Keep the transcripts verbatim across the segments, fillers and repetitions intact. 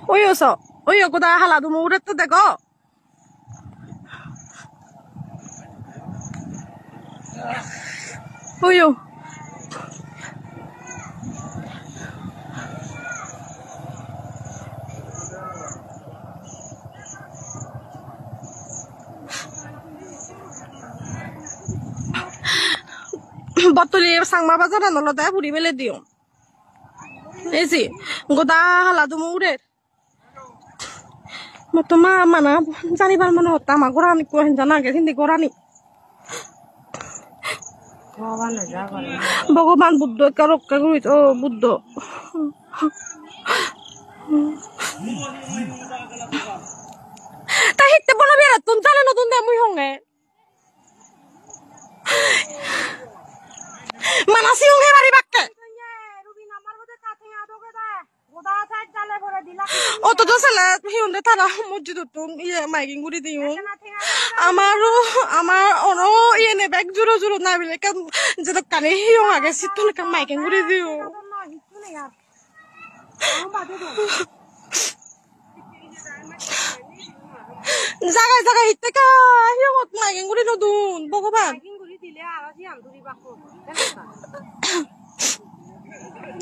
Oyo so, oyo goda hala dumu uret to dego. Oyo. Botoli Sangma bazar ano lode puri bele diyo. Esi, goda hala dumu urer. Motoma mana jani bar mano hotta ama gorani ko henjana age hindi gorani. Bhogoban Buddho ekka rokka guri, o Buddho. Ta hitte bono bera tun jale no tun de mui honge. Mana siyung he bari bakke. Oto to sale hi honde tara mojjid tun iye maiking guri diyung. Amaru amar ono iye ne bek juro juro na bile kan jedokkani hiyung age sittun ekkan maiking guri diyung. Jagai jagai hitte ka hiyongot maiking guri no dun, Bhogoban.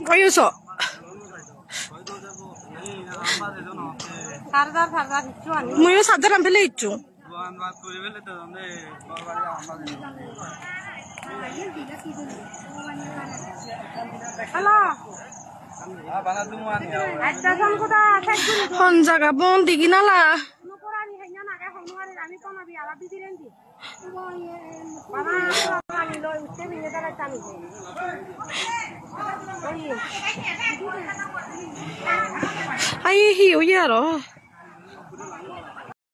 Oyo so. Muiyo charger an pele icchu. Hon jaga bon digi nala. Ai hi oye aro.